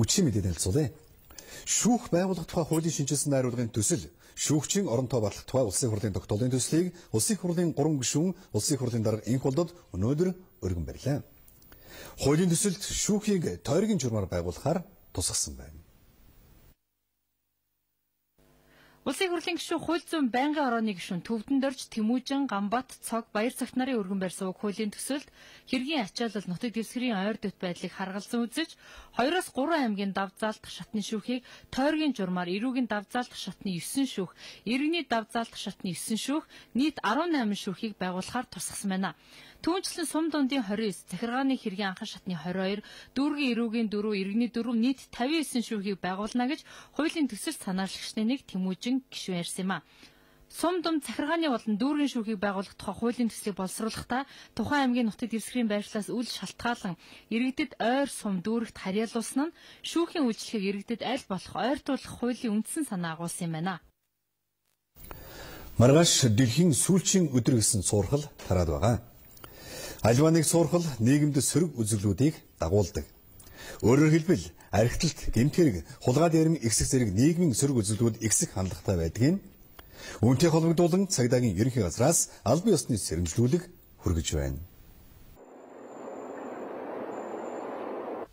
Үчийн мэдээ танилцуулъя. Шүүх байгуулах тухай хуулийн шинэчилсэн найруулгын төсөл, шүүгчийн оронтоо батлах тухай Улсын хурлын тогтоолын төслийг Улсын хурлын 3 гишүүн, Улсын хурлын дарга инх болдод өнөөдөр өргөн барилаа. Хуулийн төсөлд шүүхийг тойргийн журмаар байгуулахаар тусгасан байна. Улсын хурлын гишүүн хууль зүйн байнгын орооны гишүүн Төвдөнд орж Тэмүүжин, Ганбат, Цог, Баяр цагт нарын өргөн байр сувг хуулийн төсөлд хэргийн ачаалал нутаг дэвсгэрийн ойр дөт байдлыг харгалзан үзэж 2-оос 3 аймгийн дав заалдах шатны шүүхийг тойргийн журмаар эрүүгийн дав заалдах шатны 9 шүүх, иргэний дав заалдах шатны 9 шүүх, нийт 18 шүүхийг байгуулахаар тусгасан байна. Түүнчлэн сум дундын 29, захиргааны хэргийн анхан шатны 22, дүүргийн эрүүгийн 4, иргэний 4 нийт 59 шүүхийг байгуулна гэж хуулийн төсөл санаачлагчдын нэг Тэмүүжин гишүүн ярьсан юм а. Сум дум захиргааны болон дүүргийн шүүхийг байгуулах тухай хуулийн төслийг боловсруулахдаа тухайн аймгийн нутаг дэвсгэрийн байршлаас үл шалтгаалan иргэдэд ойр сум дүүрэгт харьяалуулсан нь шүүхийн үйлчлэгийг иргэдэд аль болох ойртуулах хуулийн үндсэн санаа агуулсан юм байна. Маргааш дэлхийн сүүлчийн өдөр гэсэн цуурхал тараад байгаа. Альва нэг цуурхал нийгэмд сөрөг үзэгдлүүдийг дагуулдаг. Өөрөөр хэлбэл архиталт, гэмт хэрэг, хулгай дээрэм ихсэх зэрэг нийгмийн сөрөг үзэгдлүүд ихсэх хандлагатай байдгийг үүнтэй холбогдуулан цагдаагийн ерөнхий газраас албан ёсны сэрэмжлүүлэг хүргэж байна.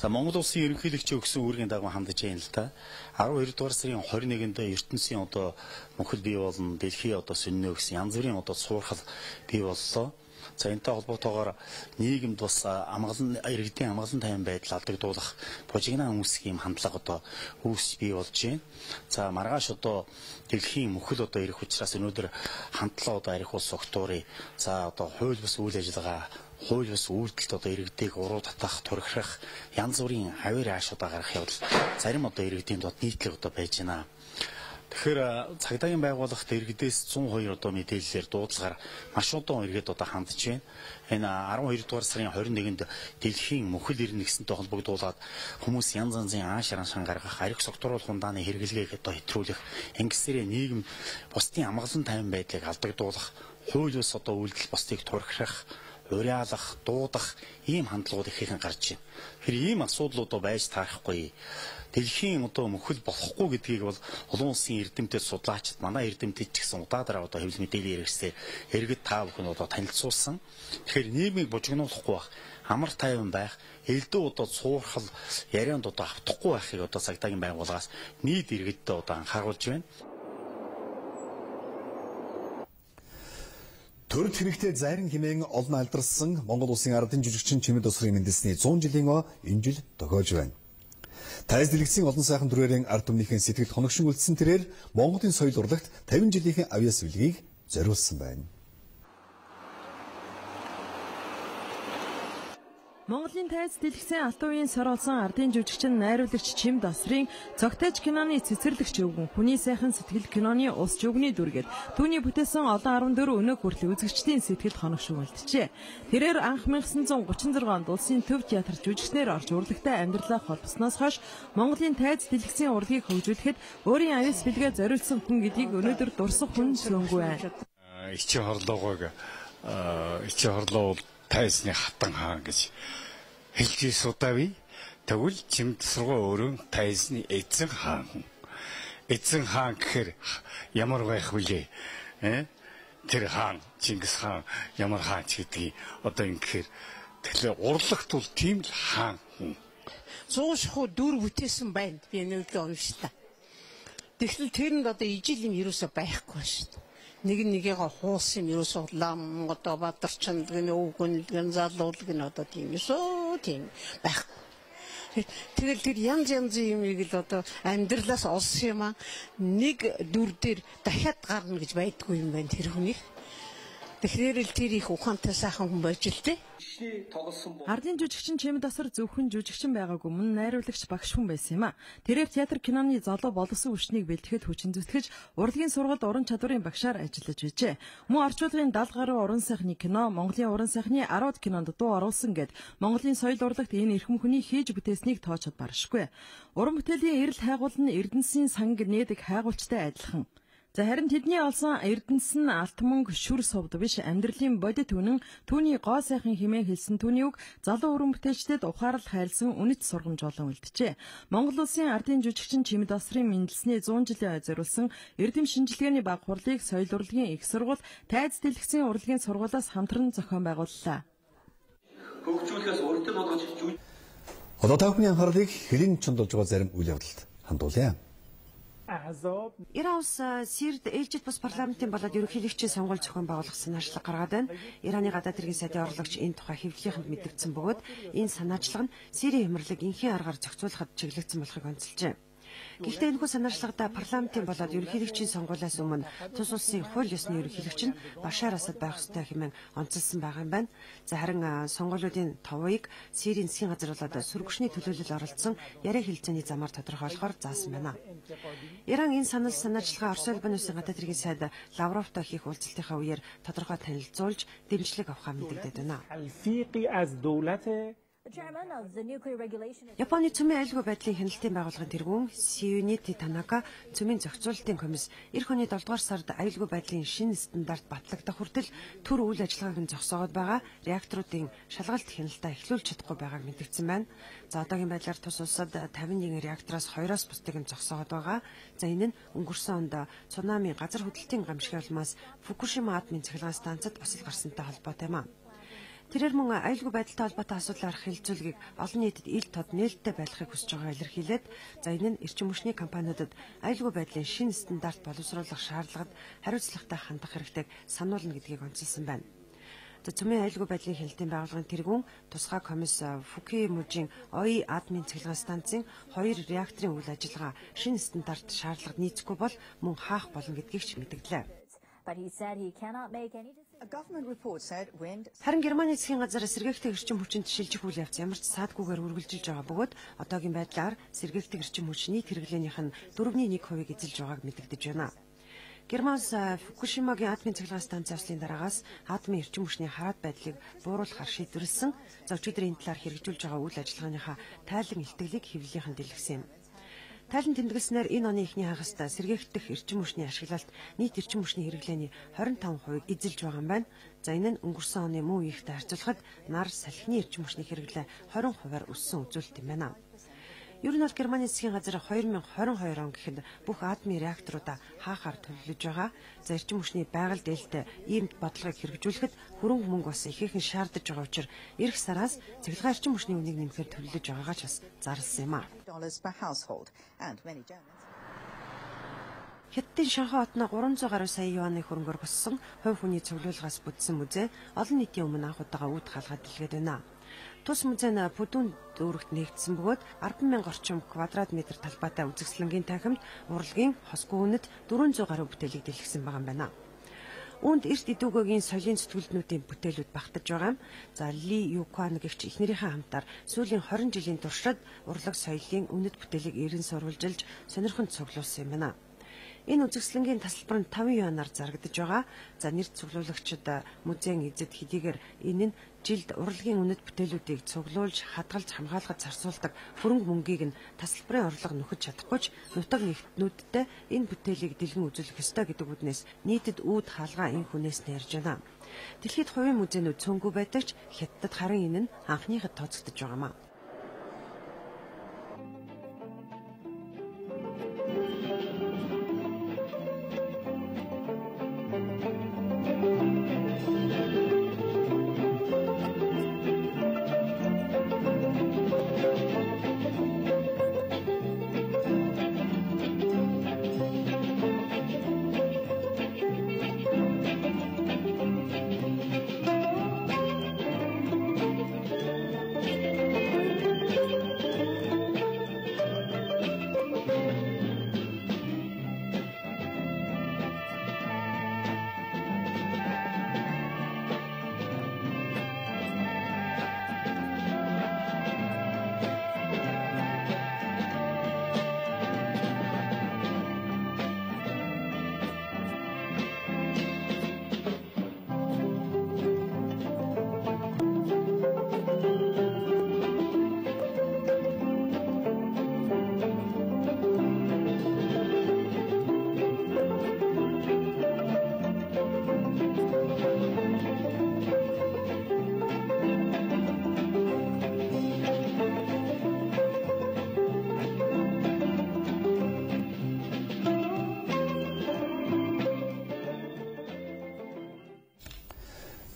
За Монгол улсын ерөнхийлөгчийн өгсөн үүргийн дагуу хандаж байна л да. 12 дугаар сарын 21-нд ертөнцийн одоо мөнхөл бий болно, дэлхий одоо сөннө гэсэн янз бүрийн одоо цуурхал бий боллоо. За энэтэй холбоотойгоор нийгэмд бас амгалан иргэдийн амгалан тайван байдал алдагдуулах бужигнаа хүмүүсийн юм хандлага одоо үүсч бий болж байна. За маргааш одоо дэлхийн мөхөл одоо ирэх учраас өнөөдөр хандлага одоо арих улс огтуурыг за одоо хууль бус үйл ажиллагаа, хууль бус үйлдэлт одоо иргэдийг уруу татах, турхирах янз бүрийн авир ааш одоо гарах явдал зарим одоо иргэдийн дот нийтлэг одоо байж байна. Тэгэхээр цагдаагийн байгууллагт иргэдээс 102 одоо мэдээллээр дуудлагаар маш удаан иргэд одоо хандж байна. Энэ 12 дугаар сарын 21-нд дэлхийн мөхөл ирнэ гэсэнтэй холбогдуулаад хүмүүс янз янзын ааш араншин гаргах, арх согтруулах ундааны хэрэглэгээг одоо хэтрүүлэх, ингэсээрээ нийгэм бусдын амгалан тайван байдлыг алдагдуулах, хууль бус одоо үйлдэл бусдыг турхирах, уриалах, дуудах ийм хандлагууд ихээхэн гарч байна. Тэгэхээр ийм асуудлууд байж таарахгүй. Дэлхийн одоо мөхөл болохгүй гэдгийг бол олон улсын эрдэмтэд судлаачид, манай эрдэмтэд ч гэсэн удаадараа одоо хэвлэл мэдээлэл хэрэгсээр иргэд та бүхэн одоо танилцуулсан. Тэгэхээр нийгмийг бужигнуулахгүй байх, амар тайван байх, элдв одоо цуурхал ярианд одоо автахгүй байхыг одоо цагдаагийн байгууллагаас нийт иргэддээ одоо анхааруулж байна. Төрөлт хэрэгтэй зайран хэмээн олон алдарсан Монгол улсын ардын жүжигчин Чимэд Усрын мэндэлсний 100 жилийн энэ жил тохиож байна. Тайз дэлгэцийн олон сайхан дүрээрэн ард түмнийхэн сэтгэл хоногшин үлдсэн тэрээр Монголын соёл урлагт 50 жилийнхэн авьяас үлгийг зориулсан байна. Монголын тайз дэлгэцийн алтан үеийн соролсон ардын жүжигчин найруулагч Чимд Осрын Цогтойч киноны цэцэрлэгч өвгөн, хүний сайхан сэтгэл киноны улс жөвгний дүргээд түүний бүтээсэн олон 14 өнөөх хүртэл үзэгчдийн сэтгэл хоногшин үлджээ. Тэрээр анх 1936 онд улсын төв театр жүжигчнэр орж урлагтай амьдралаа холбосноос хойш Монголын тайз дэлгэцийн урлагийг хөгжүүлэхэд өөрийн авьяас бэлгээ зориулсан хүн гэдгийг өнөөдөр дурсах хүн цөөнгүй байна. Ичи хорлоогоо ичи хорлоо бол тайзны хатан хаан гэж хэлж судавь. Тэгвэл Чимд Осргоо өөрөө тайзны эзэн хаан хүн. Эзэн хаан гэхээр ямар байх вүлээ? Тэр хаан Чингис хаан ямар хаан ч гэдгийг одоо ингэхээр тэгэхээр урлагт бол тийм л хаан хүн. 100 шахуу дүр бүтээсэн байна. Би өнөөдөр уншлаа. Тэгэхээр тэрэнд одоо ижил юм ерөөсөө байхгүй байна шүү дээ. Нэг нэгээгээ хуусан юм ерөөсөө лам одоо бадарчанд гэнэ өвгөн гэн залуул гэнэ одоо тийм ёсоо тийм байхгүй. Тэгэл тэр янз янзын юмыг л одоо амьдралаас олсон юм аа нэг дүр дээр дахиад гарна гэж байдгүй юм байна тэр хүнийг. Тэгэхээр л тэр их ухаантай сайхан хүн байж л дээ. Ардын жүжигчин Чимэд Осор зөвхөн жүжигчин байгаагүй мөн найруулагч багш хүн байсан юм а. Тэрээр театр киноны залуу боловсон хүчнийг бэлтгэхэд хүчин зүтгэж урлагийн сургуульд уран чадварын багшаар ажиллаж байжээ. Мөн орчуулгын 70 гаруй уран сайхны кино, Монголын уран сайхны 10 кинонд дуу оруулсан гэд Монголын соёл урлагт энэ эрхэм хүний хийж бүтээснийг тооцоод баршгүй. Уран бүтээлийн эрэл хайгуул нь Эрдэнэсийн санг нээдэг хайгуулчтай адилхан. За харин тэдний олсон эрдэнэс нь алт мөнгө шүр сувд биш, амьдралын бодит үнэн, түүний гоо сайхан хэмээн хэлсэн түүний үг залуу уран бүтээлчдэд ухаарал хайрлсан үнэт сургамж болон үлджээ. Монгол улсын ардын жүжигчин Чимэд Осрын мэндэлсний 100 жилийн ой зориулсан эрдэм шинжилгээний баг хурлыг соёл урлагийн их сургууль Тайз дэлгэцийн урлагийн сургуулиас хамтран зохион байгууллаа. Хөгжүүлэхээс урьдчилан болгож Одоо та бүхний анхаарлыг хилэн чондолж байгаа зарим үйл явдалд хандуулъя. Иран улс Сирд ээлжит бус парламентын болоод ерөнхийлөгчийн сонгуул зохион байгуулах санаачлаг гаргаад байна. Ираны гадаад хэргийн сайдын орлогч энэ тухай хэвлэлийнхэнд мэдэгдсэн бөгөөд энэ санаачлага нь Сирийн хямралыг энхийн аргаар зохицуулахад чиглэгдсэн болохыг онцолжээ. Гэхдээ энэхүү санаачлагада парламентын болоод ерөнхийлөгчийн сонгуулиас өмнө тус улсын хууль ёсны ерөнхийлөгч нь Башар Асад байх ёстой хэмээн онцолсон байгаа юм байна. За харин сонгуулиудын товыг Сирийн засгийн газар болоод сөргөчний төлөөлөл оролцсон яриа хэлцээний замаар тодорхойлохоор заасан байна. Иран энэ санал санаачлагаа Орос улсын улсын гадаад хэргийн сайд Лавровтой хийх уулзалтынхаа үеэр тодорхой танилцуулж дэмжлэг авахаа мэдэгдээд байна. Японы цөмийн аюулгүй байдлын хяналтын байгууллагын тэргүүн Сиюнити Танака цөмийн зохицуулалтын комисс эх оны 7 дугаар сард аюулгүй байдлын шинэ стандарт батлагдах хүртэл төр үйл ажиллагааг нь зогсоогоод байгаа реакторуудын шалгалт хяналтаа эхлүүлж чадахгүй байгааг мэдгдсэн байна. За одоогийн байдлаар тус улсад 51 реактороос 2-оос бусдыг нь зогсоогоод байгаа. За энэ нь өнгөрсөн онд цунамийн газар хөдлөлтийн гамшигын улмаас Фукушима атомын цахилгаан станцад осол гарсантай холбоотой юм а. Тэрээр мөн аюулгүй байдалтай холбоотой асуудал арах хэлцүүлгийг олон нийтэд ил тод нээлттэй байлгахыг хүсэж байгааг илэрхийлээд, за энэ нь эрчим хүчний компаниудад аюулгүй байдлын шинэ стандарт боловсруулах шаардлагад хариуцлагатай хандах хэрэгтэйг сануулна гэдгийг онцолсон байна. За цөмийн аюулгүй байдлын хяналтын байгууллагын тэргүүн тусгай комисс Фүки мужийн Ои атомын цахилгаан станцын 2 реакторын үйл ажиллагаа шинэ стандарт шаардлагад нийцэхгүй бол мөн хаах болно гэдгийг ч мэдгдлээ. Харин Германы засгийн газар сэргээгдэх эрчим хүчинд шилжих үйл явц ямар ч саадгүйгээр үргэлжилж байгаа бөгөөд одоогийн байдлаар сэргээгдэх эрчим хүч нийт хэрэглээнийх нь 4.1%-ийг эзэлж байгааг мэдэгдэж байна. Герман улс Фукушимагийн атомын цахилгаан станцын ослын дараагаас атомын эрчим хүчний хараад байдлыг бууруулахар шийдвэрлсэн. За өчигдөр энэ талаар хэрэгжүүлж байгаа үйл ажиллагааныхаа тайлан илтгэлийг хэвлэлийнхэнд дэлгэсэн юм. Тайлан тэмдэглэснээр энэ оны эхний хагаст сэргээгдэх эрчим хүчний ашиглалт нийт эрчим хүчний хэрэглээний 25%-ийг эзэлж байгаа юм байна. За энэ нь өнгөрсөн оны мөн үеийнхтэй харьцуулахад нар салхины эрчим хүчний хэрэглээ 20%-аар өссөн үзүүлэлт юм байна. Ер нь бол Германы засгийн газар 2022 он гэхэд бүх атомын реакторуудаа хаахаар төлөвлөж байгаа. За эрчим хүчний байгаль дээлтэй ийм бодлогыг хэрэгжүүлэхэд хөрөнгө мөнгө бас ихээхэн шаардаж байгаа учраас эх сараас цахилгаан эрчим хүчний үнийг нэмэхээр төлөвлөж байгаагаа ч бас зарласан юм а. Хятадын Шанхай хотноо 300 гаруй сая юаны хөрөнгөөр боссон хувь хүний цуглуулгаас бүтсэн музей олон нийтийн өмнө анх удаага үүд хаалгаа дэлгээд байна. Тус музей нь Пүдүн дүүрэгт нээгдсэн бөгөөд 10,000 орчим квадрат метр талбайтай үзэсгэлэнгийн танхимд урлагийн хосгүй үнэт 400 гаруй бүтээлийг дэлгэсэн байгаа юм байна. Үүнд эрт идэвгэгийн соёлын зүтгэлтнүүдийн бүтээлүүд багтаж байгаа юм. За Ли Юкан гэгч эхнэрийнхээ хамтаар сүүлийн 20 жилийн туршид урлаг соёлын үнэт бүтээлийг эрен сурвалжилж сонирхон цуглуулсан юм байна. Энэ үзэсгэлэнгийн тасалбар нь 5 юанаар зарагдаж байгаа. За нэр цуглуулагчид музейн эзэд хэдийгээр энэ нь жилд урлагийн үнэт бүтээлүүдийг цуглуулж хадгалж хамгаалахад зарцуулдаг хөрөнгө мөнгийг нь тасалбарын орлого нөхөж чадахгүй ч нутаг нэгтнүүдтэй энэ бүтээлийг дэлгэн үзүүлэх ёстой гэдэг үднээс нийтэд үүд хаалгаа энэ хүнээс нь ярьж байна. Дэлхийд хувийн музейнүүд цөөнгүй байдаг ч Хятадд харин энэ нь анхныхад тооцогдож байгаа юм а.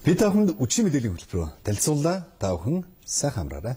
Би та бүхэнд үчи мэдээллийн хөтөлбөрөөр танилцууллаа. Та бүхэн сайхан амраарай.